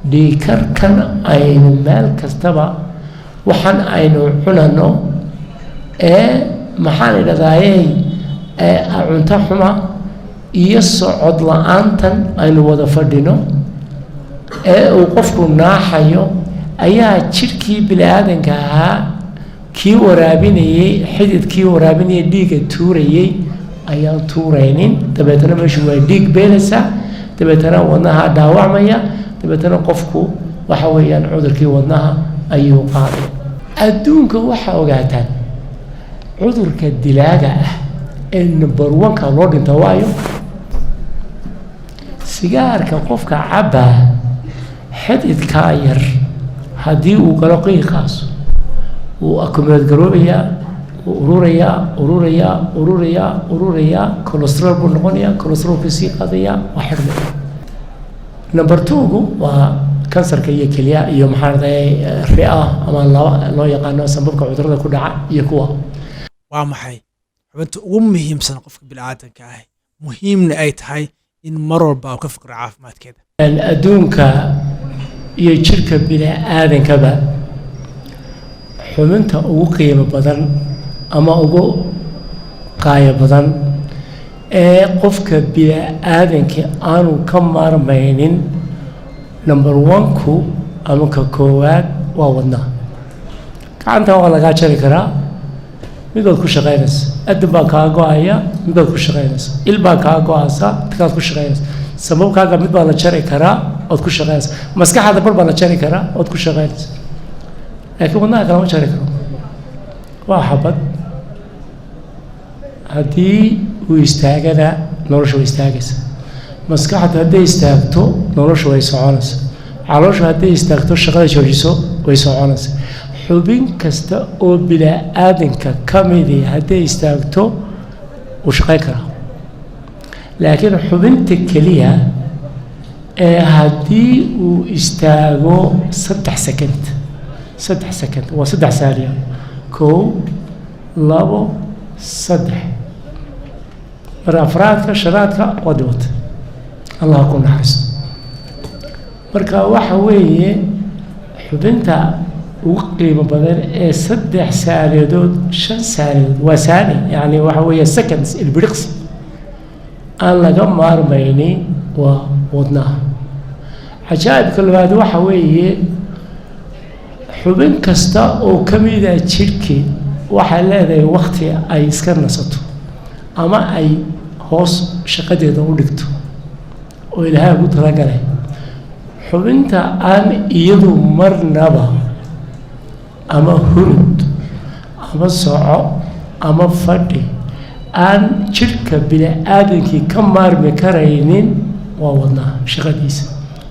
Dhiigkarkan aynu meel kastaba waxaan aynu cunano ee, maxaan idhahdaayey, cunto xuma iyo socod la-aantan aynu wada fadhino ee uu qofku naaxayo ayaa jidhkii bini aadanka ahaa kii waraabinayey, xididkii waraabinayay dhiigga tuurayey ayaan tuuraynin. Dabeetana meeshu waa dhiig beenaysaa, dabeetana wadnaha dhaawacmaya, dabeetana qofku waxa weeyaan cudurkii wadnaha ayuu qaaday. Adduunka waxaa ogaataan cudurka dilaaga ah ee number one-ka loo dhinta, waayo sigaarka qofka cabbaa xididkaa yar haddii uu galo qiiqaas, wuu accumulate garoobayaa, wuu ururayaa, ururayaa, ururayaa, ururayaa, cholesterol buu noqonayaa, cholesterolkuu sii qaadayaa, waa xidhmaya. Number two-gu waa kansarka iyo kelyaha iyo, maxaa raday, ria ama laba loo yaqaano sambabka cudurada ku dhaca iyo kuwa. Waa maxay xubinta ugu muhiimsan qofka bini'aadanka ah, muhiimna ay tahay in mar walba uu ka fikro caafimaadkeeda? Adduunka iyo jirka bini aadankaba xubinta ugu qiimo badan ama ugu qaayo badan ee qofka bini-aadanka aanu ka maarmaynin, number one-ku ama ka koowaad, waa wadnaha. Gacanta waa lagaa jari karaa, mid baad ku shaqaynaysa. Adin baa kaa go-aya, mid baad ku shaqaynaysa. Il baa kaa go-aysa, kaad ku shaqaynaysa. Sababkaaga mid baa la jari karaa, ood ku shaqaynaysa. Maskaxda bar baa la jari karaa, ood ku shaqaynaysa, laakiin wadnaha kalama jari karo. Waa xabad, haddii uu istaagana nolosha way istaagaysa. Maskaxdu hadday istaagto, noloshu way soconaysa. Calooshu hadday istaagto, shaqada joojiso, way soconaysa. Xubin kasta oo bini-aadanka ka midi hadday istaagto, wuu shaqayn karaa, laakiin xubinta keliya ee haddii uu istaago 3 second, 3 second waa 3 saaniya, kow, labo, saddex, mar afraadka, shanaadka waa dhimatay, Allah ku naxariisto. Marka waxa weeye xubinta ugu qiimo badan ee 3 saaniyadood, 5 saaniyadood, waa saani, yani waxa weeye seconds, ilbiriqsi, aan laga maarmaynin waa wadnaha. Cajaa'ibka labaad waxa weeye xubin kasta oo ka mida jidhkii waxay leedahay wakti ay iska nasato ama ay hoos shaqadeeda u dhigto oo Ilaahay ugu talagalay. Xubinta aan iyadu marnaba ama hurud ama soco ama fadhi aan jidhka bini-aadankii ka maarmi karaynin waa wadnaha shaqadiisa.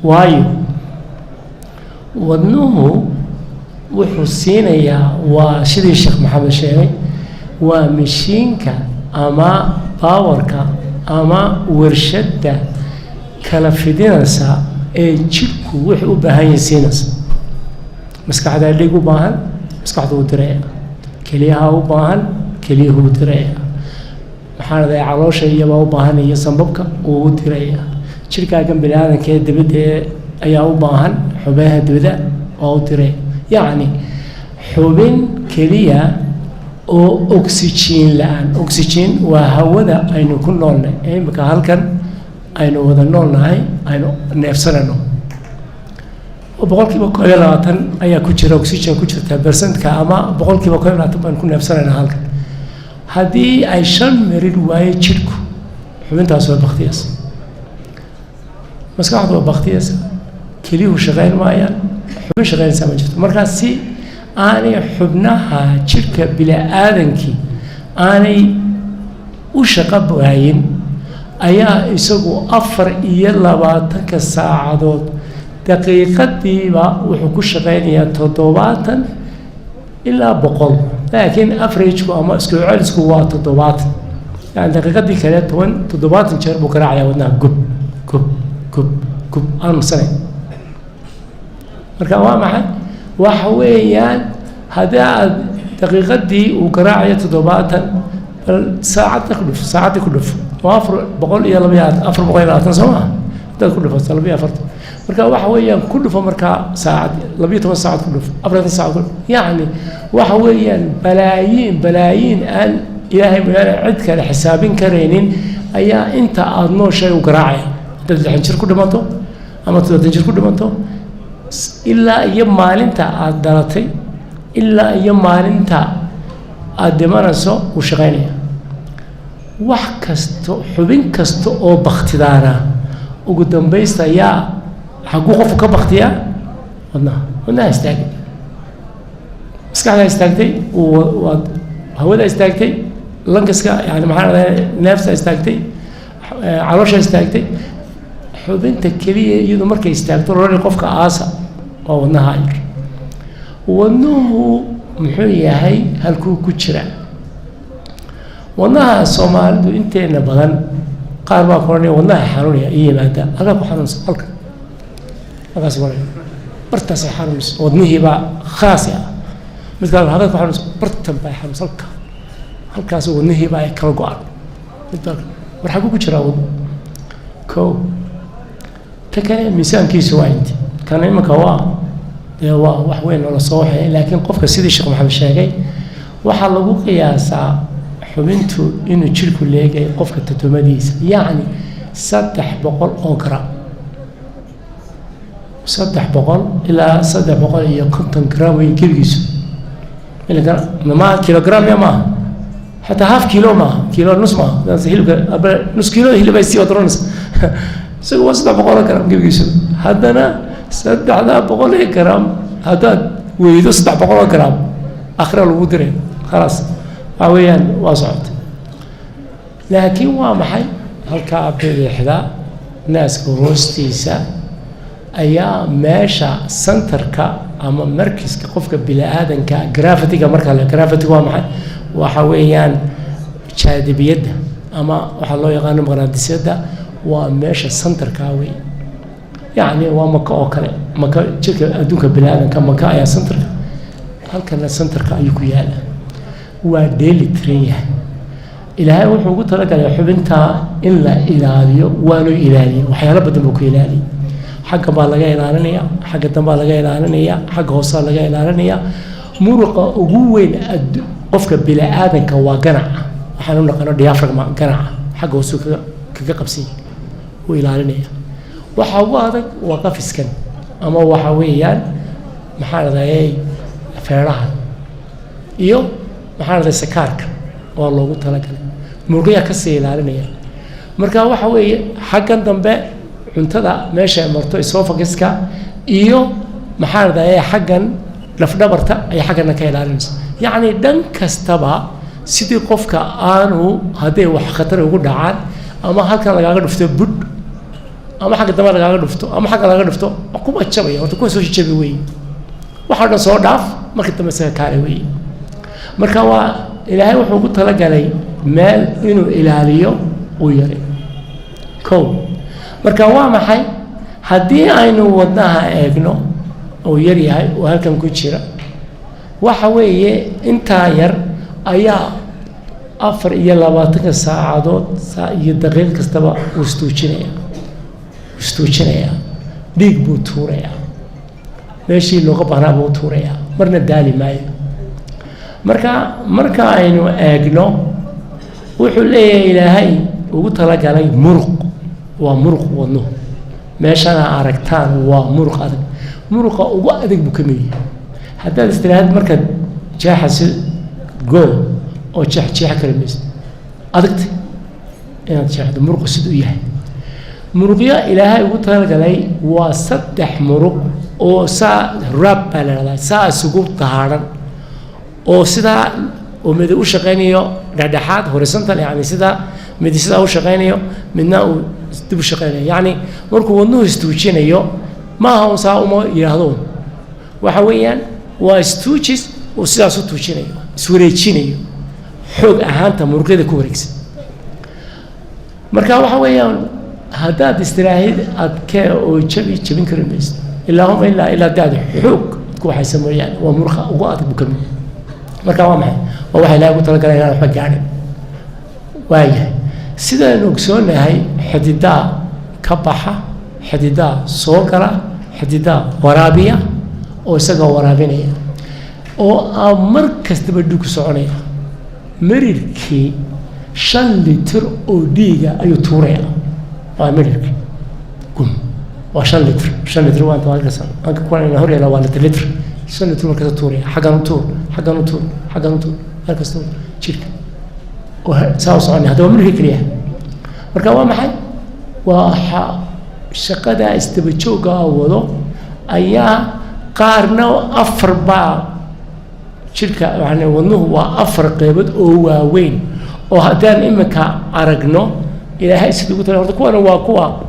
Waayo, wadnuhu wuxuu siinayaa, waa sidii Sheekh Maxamed sheegay, waa mashiinka ama power-ka ama warshadda kala fidinaysa ee jidhku wuxuu u baahan yahay siinaysa. Maskaxdaa dhiig u baahan, maskaxdu u diraya. Keliyaha u baahan, keliyuhu u diraya. Maxaa la dhahay, caloosha iyabaa u baahan iyo sambabka, uu u diraya. Jidhkaagan bini aadanka ee dibadda ee ayaa u baahan, xubnaha dibadda waa u diraya. Yacni xubin keliya oo oxygen la-aan, oxygen waa hawada aynu ku noolnahay ee imika halkan aynu wada noolnahay, aynu neefsanayno, oo 21% ayaa ku jira oxygen ku jirta percent-ka, ama 21% baynu ku neefsanaynaa halkan. Haddii ay 5 mirir waayo jidhku, xubintaas waa baktiyaysa, maskaxdu waa baktiyaysa, keliyuhu shaqayn maayaan, xubin shaqaynaysaa ma jirto. Markaa si aanay xubnaha jidhka bini-aadankii aanay u shaqo waayin ayaa isagu 24-ka saacadood daqiiqadiiba wuxuu ku shaqaynayaa 70 ilaa 100, laakiin average-ku ama isku celisku waa 70. Yani daqiiqadii kale 10, 70 jeer buu garaacayaa wadnaha, gub gub gub gub, aan sanayn. Marka waa maxay? Waxa weeyaan haddii aad daqiiqadii uu garaacayo 70, bal saacadda ku dhuf, saacaddii ku dhuf, waa 402, 420, soo maha? Haddaad ku dhufato 42. Marka waxa weeyaan ku dhufo markaa saacad, 12 saacad ku dhufo, 24 saacad ku dhufo, yacni waxa weeyaan balaayiin balaayiin aan Ilaahay mooyaane cid kale xisaabin karaynin ayaa inta aada nooshahay u garaacaya. Haddaad 60 jir ku dhimato ama 70 jir ku dhimato, ilaa iyo maalinta aada dhalatay ilaa iyo maalinta aada dhimanayso wuu shaqaynaya. Wax kasto, xubin kasta oo baktidaana ugu dambaysta ayaa xagguu qofku ka baktiyaa? Wadnaha. Wadnaha istaagay, maskaxdaa istaagtay, waad hawada istaagtay, lungska, yani maxaa dhahdaa, neefta istaagtay, caloosha istaagtay. Xubinta keliya iyadu markay istaagto lolani qofka aasa waa wadnaha yar. Wadnuhu muxuu yahay? Halkuu ku jira wadnaha? Soomaalidu inteena badan qaar baa ku odhanaya wadnaha xanuunaya ii yimaada. Halkaa ku xanuunsa, halka halkaas ku odhanaya, bartaasay xanuunaysa, wadnihii baa khaasi ah. Mid kale, halkaa ku xanuunsa, bartan baa xanuunsa, halka halkaas wadnihii baa ay kala go-an. Mid baa war xaguu ku jiraa wadnu? Ko ta kale, miisaankiisu waa inti kana imanka waa dee waa wax weyn oo lasoo waxeeyay, laakiin qofka sidii Sheekh Maxamed sheegay waxaa lagu qiyaasaa xubintu inuu jirku leegay qofka totomadiisa, yacni 300 oo gram, 300 ilaa 350 gram wey gebigiisu. Ma kilogram ya maaha, xataa half kilo maaha, kilo nus maaha. Hilibka nus kilo hilib ay sii odoranaysa, isagu waa 300 oo gram gebigiisu. Haddana 300 ee gram haddaad weydo, 300 oo gram akhira lagu diray, khalaas, waxa weeyaan waa socotay. Laakiin waa maxay? Halkaa bidixda naaska hoostiisa ayaa meesha centerka ama markiska qofka bini-aadanka, gravityga. Marka le gravity waa maxay? Waxa weeyaan jaadibiyadda ama waxaa loo yaqaano maqnaadisyadda, waa meesha centerka wey. Yacni waa Maka oo kale, Maka jirka adduunka bini-aadanka Maka ayaa centerka, halkana centerka ayuu ku yaala. Waa dheeli tiran yahay. Ilaahay wuxuu ugu talagalay xubintaa in la ilaaliyo, waanu ilaaliyey. Waxyaalo badan buu ku ilaaliyey. Xagga baa laga ilaalinaya, xagga dambaa laga ilaalinaya, xagga hoosaa laga ilaalinaya. Muruqa ugu weyn qofka bini-aadanka waa ganaca, waxaan u naqano diaphragma, ganaca xagga hoosuu kaga qabsan yahay, wuu ilaalinaya. Waxa ugu adag waa qafiskan ama waxa weeyaan maxaa dhadayay feerahan iyo maxaa dhahday sakaarka, waa loogu talagalay, muruqyaa kasii ilaalinaya. Marka waxa weeye xaggan dambe cuntada meesha ay marto, esophaguska, iyo maxaa dhahday xaggan lafdhabarta ayay xaggana ka ilaalinaysa. Yacni dhan kastaba sidii qofka aanu hadday wax khatar ugu dhacaan, ama halkan lagaaga dhufto budh, ama xagga dambe lagaaga dhufto, ama xagga lagaga dhufto, kuma jabaya. Horta kuwa soo jabi weeye, waxa dhan soo dhaaf, marka dambe isaga kaale weeye. Marka waa Ilaahay wuxuu ugu talagalay meel inuu ilaaliyo uu yaray kow. Marka waa maxay? Haddii aynu wadnaha eegno uu yar yahay oo halkan ku jira, waxa weeye intaa yar ayaa 24-ka saacadood saa iyo daqiiq kastaba uu istuujinaya, istuujinayaa, dhiig buu tuurayaa, meeshii looga baahnaa buu tuurayaa, marna daali maayo. Marka aynu eegno, wuxuu leeyahay Ilaahay ugu talagalay muruq, waa muruq wadnuhu. Meeshana aragtaan waa muruq adag, muruqa ugu adag buu ka mid yahay. Haddaad istiraahad markaad jeexasi goo oo jeex jeexa kari maysid, adagta inaad jeexdo muruqu siduu yahay. Muruqyo Ilaahay ugu talagalay waa saddex muruq oo saa rab baa la dhahdaa, saa isugu dahaadhan oo sidaa oo mid u shaqaynayo dhexdhexaad, horizontal, yani sidaa mid sidaa u shaqaynayo, midna uu dib u shaqaynayo. Yacni markuu wadnuhu istuujinayo maaha un saa uma yidhaahdo, waxa weeyaan waa istuujis uu sidaas u tuujinayo, iswareejinayo, xoog ahaanta muruqyada ku wareegsan. Marka waxa weeyaan haddaad istiraahid adkee oo jabi, jabin kari maysid, ilaahuma ilaa daada xoog ku waxaysa mooyaane. Waa muruqa ugu adag buu ka mid yahay. Marka waa maxay? Waa waxa Ilahay ugu talagalay inaan waxba gaadhin. Waayahay, sidaynu ogsoonahay xididaa ka baxa. Xididaa soo gala, xididaa waraabiya oo isagoo waraabinaya oo aan mar kastaba dhiig ku soconaya. Marirkii 5 litir oo dhiiga ayuu tuuraya. Waa marirkii gum, waa 5 litir. 5 litir waa inta halkaas halka kuwan hor yaala, waa litir litir, 5 litir markasta tuuraya. Xaggan u tuur, xaggan u tuur, xaggan u tuur, meel kasta jirka oo saa u soconaya. Hadda waa marirkii keliya. Marka waa maxay? Waa shaqada isdaba joogga wado ayaa qaarna afar baa jirka. Yani wadnuhu waa afar qeybood oo waaweyn oo haddaan imika aragno Ilaahay sida ugu tala. Horta kuwana waa kuwa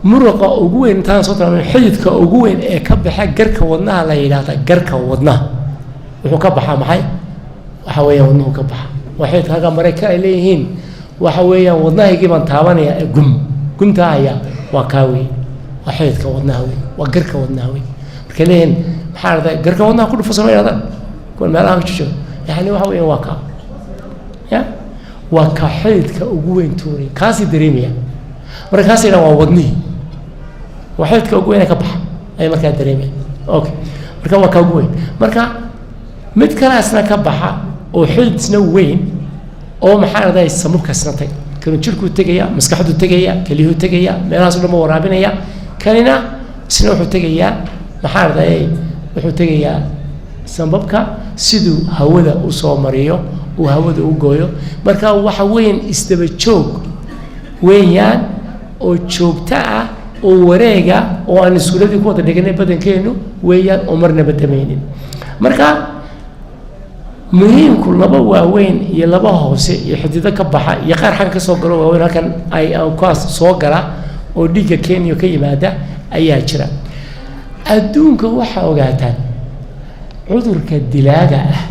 muruqa ugu weyn intaan soo tilmaamay. Xididka ugu weyn ee ka baxa garka wadnaha la yidhahda, garka wadnaha wuxuu ka baxaa maxay? Waxa weeyaan wadnuhu ka baxa waa xididka halkaa marayka ay leeyihiin. Waxa weeyaan wadnahaygii baan taabanaya ee gum gumtaa haya, waa kaa wey, waa xididka wadnaha wey, waa garka wadnaha wey. Markay leeyihiin maxaa dhahday garka wadnaha ku dhufo sama yidhahdaan kuwan meelaha ka joogo. Yani waxa weeyaan waa kaa ya waa ka xididka ugu weyn tuuray, kaasii dareemaya. Marka kaas yidhahan waa wadnihii, waa xididka ugu weyn ee ka baxa ayay markaa dareemaya. Okay, marka waa ka ugu weyn. Marka mid kalaasna ka baxa oo xididisna weyn oo maxaa dhahday sambabkaasna tag. Kanu jirkuu tegaya, maskaxduu tegaya, keliyuhu tegaya, meelahaas o dhan ba waraabinaya. Kanina isna wuxuu tegayaa maxaa dhahday? Wuxuu tegayaa sambabka siduu hawada usoo mariyo, uu hawada u gooyo. Marka waxa weyn isdaba joog weeyaan oo joogto ah oo wareega oo aan iskuuladii ku wada dhiganay badankeenu weeyaan oo marnaba damaynin. Marka muhiimku laba waaweyn iyo laba hoose iyo xidido ka baxa iyo qaar xagga kasoo galo waaweyn halkan ay kuwaas soo gala oo dhiigga kenya ka yimaada ayaa jira. Adduunka waxaa ogaataan cudurka dilaaga ah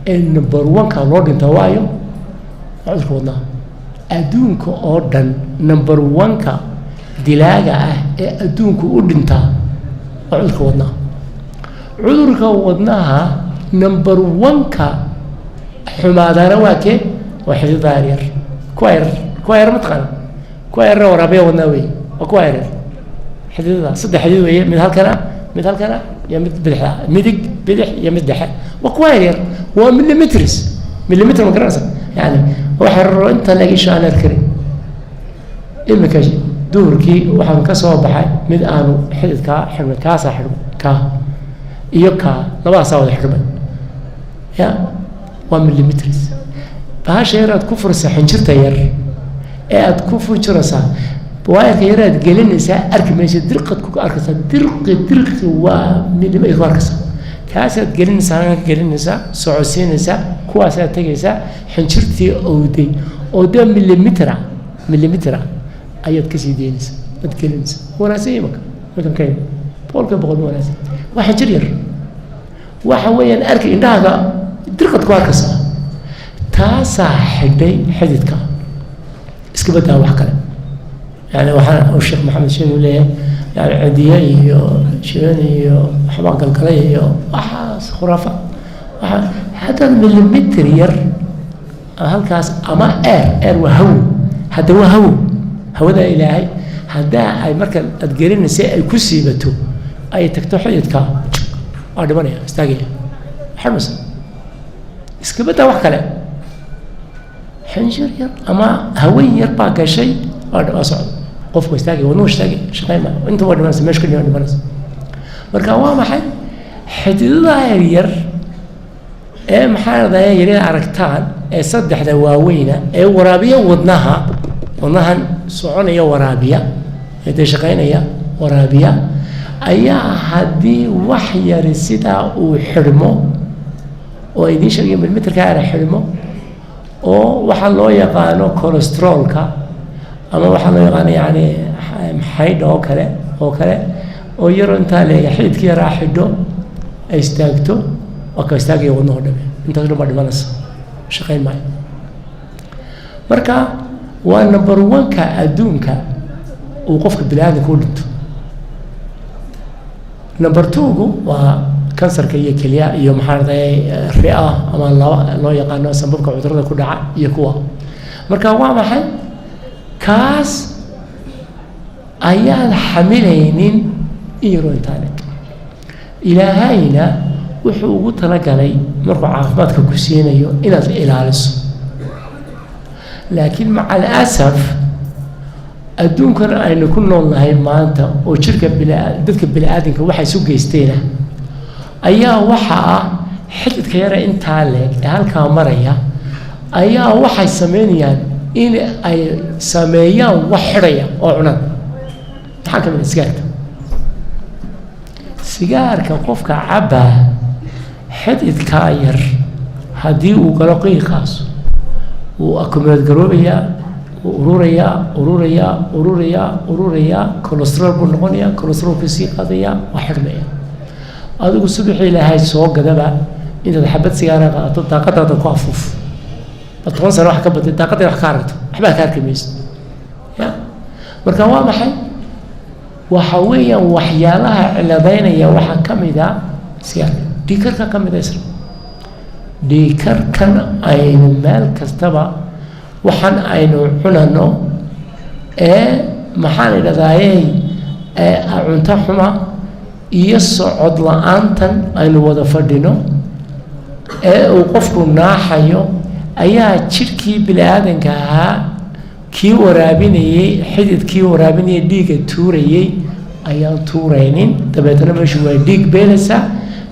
ee number one-ka loo dhinta waayo waa cudurka wadnaha. Adduunka oo dhan number one-ka dilaaga ah ee adduunku u dhintaa waa cudurka wadnaha. Cudurka wadnaha number one-ka xumaadaana waa kee? Waa xididada yaryar, kuwa yar, kuwa yar mataqaana, kuwa yarna waraabiya wadnaha wey, waa kuwa yaryar. Xididada saddex xidid weeye, mid halkana, mid halkana iyo mid bidixda, midig, bidix iyo mid dhexe. Waa kuwa yaryar, waa millimeters, millimeter ma garanaysa? Yani wax yaroo inta leeg isha aan arkarin. Imika duhurkii waxaan ka soo baxay mid aanu xididkaa xidhmay, kaasaa xidhmay, kaa iyo kaa, labadaasaa wada xidhmay. Ya waa millimeters. Bahasha yar aad ku furaysaa, xinjirta yar ee aad ku fujiraysaa, waayarka yar aad gelinaysaa, arki maysa, dirqad ku arkaysaa, dirqi dirqi, waa millimeter ku arkaysaa. Kaasaad gelinaysaa, halkan ka gelinaysaa, socodsiinaysaa, kuwaasaad tegaysaa. Xinjirtii owday oo dee millimeter millimeter ayaad kasii daynaysaa, aad gelinaysaa. Wanaagsan imaka markan ka 100% ma wanaagsan. Waa xinjir yar, waxa weeyaan arki indhahaaga dirqad ku arkaysaa. Taasaa xidhay xididka, iska badaa wax kale. Yani waxaa uu Sheekh Maxamed Sheeg uu leeyahay, yani cidiye iyo shiban iyo waxbaa galgalay iyo waxaas khuraafa. Waxa haddaad millimeter yar halkaas ama air, air waa hawo, hadda waa hawo, hawada Ilaahay haddaa ay marka aad gelinaysa ay ku siibato, ay tagto xididka, waa dhimanaya, istaagaya, xidhmaysa. Iska badaa wax kale, xinjir yar ama haween yar baa gashay, waa socda, qofku waa istaagaya, wadnuhu istaagaya, shaqayn maayo, inta waa dhimanaysa, meesha ka dhimanaysa. Marka waa maxay xididada yar yar ee maxaa dhahaya yaryar aragtaan ee saddexda waaweyna ee waraabiya wadnaha, wadnahan soconaya waraabiya ee dee shaqaynaya waraabiya, ayaa haddii wax yari sidaa uu xidhmo oo idiin sheegaya millimeterka yara xidhmo oo waxaa loo yaqaano cholesterolka ama waxaa loo yaqaano yani xaydha oo kale oo yaroo intaa leega xididka yaraa xidho, ay istaagto, waa ka istaagaya wadnaho dhame, intaas dhan baa dhimanaysa, shaqayn maayo. Marka waa number one-ka adduunka uu qofka bini aadamka u dhinto. Number two-gu waa kansarka iyo kelya iyo maxaa dhahday ria ama laba loo yaqaano sambabka cudurada ku dhaca iyo kuwa. Marka waa maxay kaas Ayaan xamilaynin in yaroo intaa leeg. Ilaahayna wuxuu ugu talagalay markuu caafimaadka ku siinayo inaad ilaaliso, laakiin maca al-asaf adduunkan aynu ku nool nahay maanta oo jirka dadka bini-aadamka waxay isu geysteena ayaa waxa ah xididka yara intaa leeg ee halkaa maraya ayaa waxay sameynayaan in ay sameeyaan wax xidhaya oo cunaan. Maxaa ka mid ah? Sigaarka. Sigaarka qofka cabbaa, xididkaa yar haddii uu galo qiiqaas, wuu accumulate garoobayaa, wuu ururayaa, ururayaa, ururayaa, ururayaa, cholesterol buu noqonayaa, cholesterolkuu sii qaadayaa, waa xidhmaya. Adigu subaxii Ilaahay soo gadaba intaad xabad sigaara qaadato, daaqadaada ku afuuf ba 10 sano wax ka batay, daaqadda wax ka aragto, waxbaa ka arki mayso ya. Marka waa maxay? Waxa weeyaan waxyaalaha ciladeynaya waxaa ka mid a sigaarka, dhiigkarka ka mid a isla dhiigkarkan aynu meel kastaba waxaan aynu cunano ee maxaan idhahdaaye ee cunto xuma iyo socod la-aantan aynu wada fadhino ee uu qofku naaxayo ayaa jidhkii bini-aadanka ahaa kii waraabinayey, xididkii waraabinayay dhiigga tuurayey ayaan tuuraynin. Dabeetana meeshu waa dhiig beenaysaa,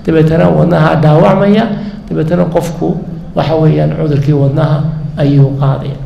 dabeetana wadnaha dhaawacmaya, dabeetana qofku waxa weeyaan cudurkii wadnaha ayuu qaadaya.